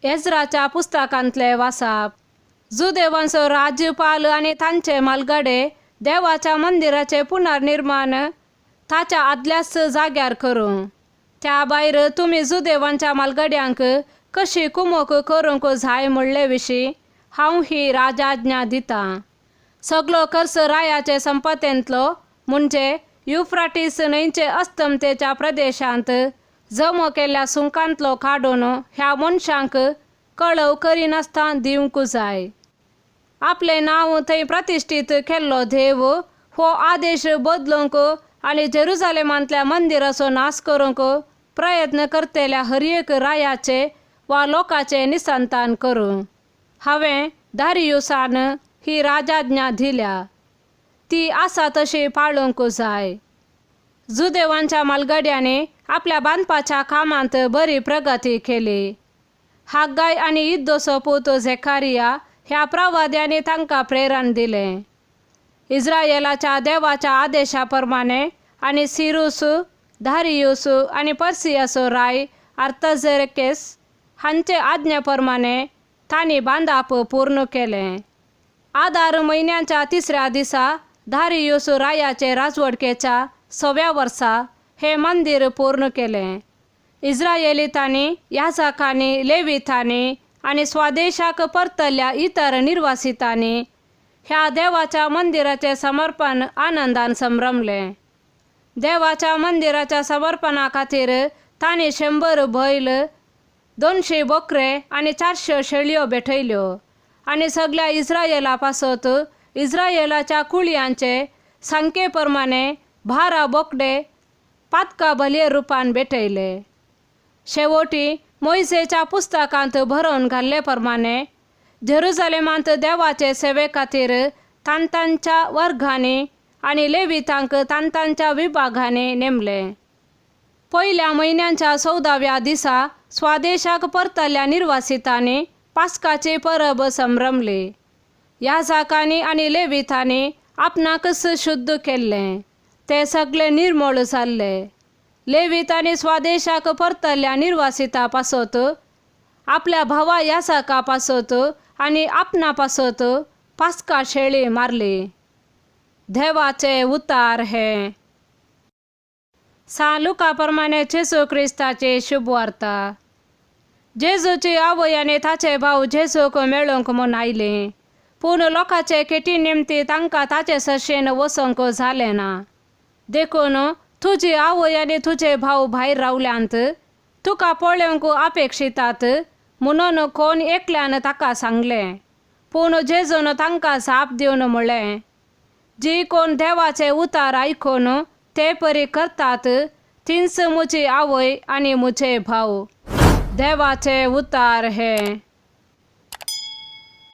एज्राच्या पुस्तकांतलें वाचप. जुदेवांचो राज्यपाल आनी तांचे म्हालगडे देवाच्या मंदिराचें पुनर्निर्माण ताच्या आदल्याच जाग्यार करूं. त्या भायर तुमी जुदेवांच्या म्हालगड्यांक कशी कुमोक करूंक जाय म्हणले विशीं हांव ही राजाज्ञा दितां. सगलो खर्च रायाचे संपत्तेंतलो म्हणजे युफ्राटीस न्हंयचे अस्तमतेच्या प्रदेशांत जमो केल्ल्या सुंकांतलो काडून ह्या मनशांक कळव करिनासतना दिवंक जाय. आपलें नांव थंय प्रतिश्ठीत केल्लो देव हो आदेश बदलूंक आनी जेरुजालेमांतल्या मंदिराचो नाश करूंक प्रयत्न करतल्या हर एक रायाचे वा लोकांचे निसंतान करूं. हांवें दारियुसान ही राजाज्ञा दिल्या, ती आसा तशी पाळूंक जाय. जुदेवांच्या म्हालगड्यांनी आपल्या बांदपाच्या कामांत बरी प्रगती केली. हाग्गाय आनी इद्दोचो पूत झेकारिया ह्या प्रवाद्यांनी तांकां प्रेरण दिलें. इस्रायलाच्या देवाच्या आदेशा प्रमाणे आनी सिरूस, दारियूस आनी पर्सियाचो राय आर्तझेरकेस हांचे आज्ञे प्रमाणे तांणी बांदाप पूर्ण केलें. आदार म्हयन्याच्या तिसऱ्या दिसा दारियूस रायाचे राजवटकेच्या सव्या वर्सा हें मंदीर पूर्ण केलें. इस्रायलितांनी, याजकांनी, लेवितांनी आनी स्वदेशाक परतल्ल्या इतर निर्वासितांनी ह्या देवाच्या मंदिराचें समर्पण आनंदान संभ्रमलें. देवाच्या मंदिराच्या समर्पणा खातीर तांणी 100 बैल, 200 बोकरे आनी 400 शेळयो भेटयल्यो आनी सगल्या इस्रायला पासत इस्रायलाच्या कुळयांचे संख्ये प्रमाणे 12 बोकडे पातका बलये रुपान भेटयले. शेवटी मोयसेच्या पुस्तकांत बरोवन घाल्ले प्रमाणे जेरुजालेमांत देवाचे सेवे खातीर तांतांच्या वर्गांनी आनी लेवितांक तांतांच्या विभागांनी नेमले. पयल्या म्हयन्याच्या 14व्या दिसा स्वदेशाक परतल्ल्या निर्वासितांनी पास्काची परब संभ्रमली. याजकांनी आनी लेवितांनी आपणाकच शुद्ध केल्लें, ते सगळे निर्मळ जाल्ले. लेवितांनी स्वदेशाक परतल्ल्या निर्वासिता पासत, आपल्या भावा याजका पासत आनी आपणा पासत पास्का शेळी मारली. देवाचे उतार हे. सा लुका प्रमाणे जेजू क्रिस्ताची शुभवार्ता. जेजूची आवय आनी ताचे भाव जेजूक मेळूंक म्हूण आयले, पूण लोकांचे खेटी निमती तांकां ताचे सरशेन वचूंक जालें ना. देखून तुजी आवय आनी तुजे भाव भायर रावल्यांत, तुका पळोवंक अपेक्षितात म्हणून कोण एकल्यान ताका सांगलें. पूण जेजून तांकां जाप दिवन म्हणलें, जी कोण देवाचे उतार आयकून ते परी करतात तींच म्हजी आवय आनी म्हजे भाव. देवाचे उतार हे.